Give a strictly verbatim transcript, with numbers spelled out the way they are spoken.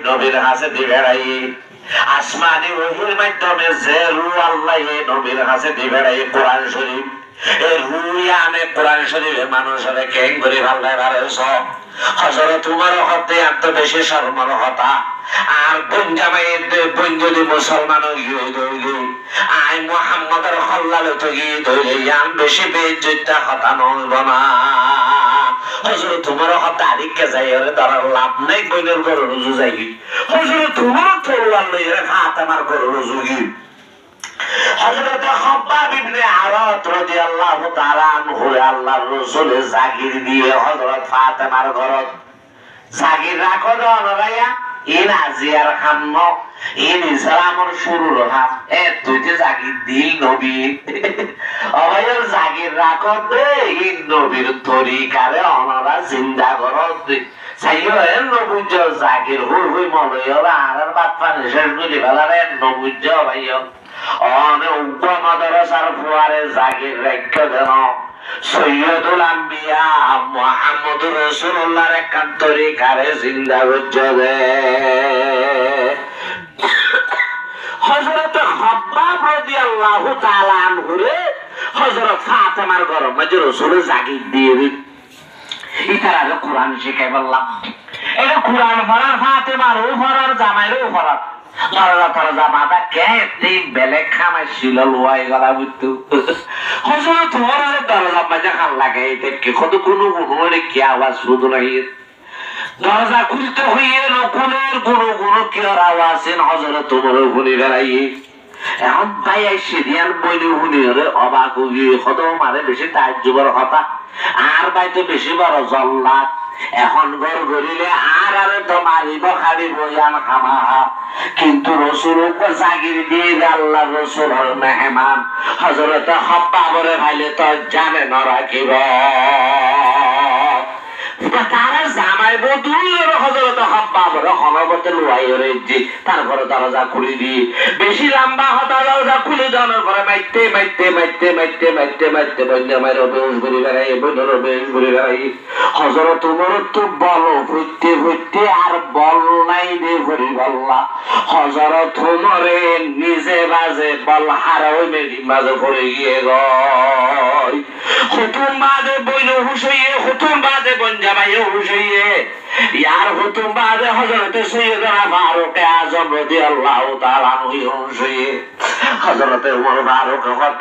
nobir hañsé di fethaiye. Asmani wahir maiddome ze ruh Allaye nobir hañsé di fethaiye Kuran Corif, e ruh yíane Kuran Corife manúcore keén gorí fallai fare só. Hozrot Umore hoódde, "Yían to beci cormor hotá. Añár boin zamai edde, boin zodi musolman ói giyói de óile, añí Muhammodor hólla loi táki de óile, yían beci beijjotta hotá no óibo na?" Hozrot Umore hoódde, "Ar ekka zaiyóre dórar laf nái, boinor góror uzu zaiyói." Hozrot Umor toluwar loiyóre Fatemar góror uzu giyói. Hozrote Hobbab ibne Arot rodiyallahu taala anhure Allar Rosule zagir diye Hozrot Fatemar górot. Zagir rakó de onora, iín aziyar ham no, iín Islamor cúrur ham. E, tui de zagir dil nobi. Ó báiyor, zagir rakó de, iín nobir torikare onora zinda goró de. Saiyó, en no buijjó, zagir húi húi moloi ókkole añárar bát fani céc gorí félar, en no buijjó, báiyo. One uggwá madrasar fuare zagir raikkó de no. Soiyodul Ambiya Muhammadur Rosulullar ekkán torikare zinda goijjó de. Hozrote Hobbab rodiyallahu taala anhure Hozrot Fatemar góror maze Rosule zagir diye de. Ítarare Kuran cíkaibolla. Ede Kuran forar, Fatemaró forar, zamairó forar. Doroza toroza bañdá kiyá, ettó belek ham accíl, luwai gora foitto. Hozrot Umore doroza bañdá ham lagai, ede ki hoddúr gunu gunu, ede ki awaz fúdun aiyér. Doroza kúlto hoiyé, no kúler, gunu gunu kiyór awaz, iín Hozrot Umore fúni félaiye. Ehón bái aiccé de yían boine fúniyóre obak ói giyé, hoódde, "Mare, beci taajjubor hotá. Añár bái to beci boro zollat. Ehón gór goríle añárare to maribo, háribo, yían hámaha. Kintu Rosul uggwá zagir diye de, Allar Rosulor meheman, Hozrote Hobbabore faile to zane no rakibo." Tará zamai bou dui zone Hozrote Hobbabore hono bote luwai ore ejje, tarfore doroza kúli diye. Beci lamba hotá, doroza kúli donor fore maitte, maitte, maitte boin zamai re beuc gorí félaiye, boin re beuc gorí félaiye. Hozrot Umorottú bol foitte foitte ar bol nai de foribolla, Hozrot Umore nize baze bol hára ói meçir maze fori giyé goi. Hotún baade boin huc óiye, hotún baade boin zamai huc óiye. Yar hotún baade Hozrote Soiyedona Faruke Azom rodiyallahu taala anhu huc óiye. Hozrote Umor Faruke hoódde,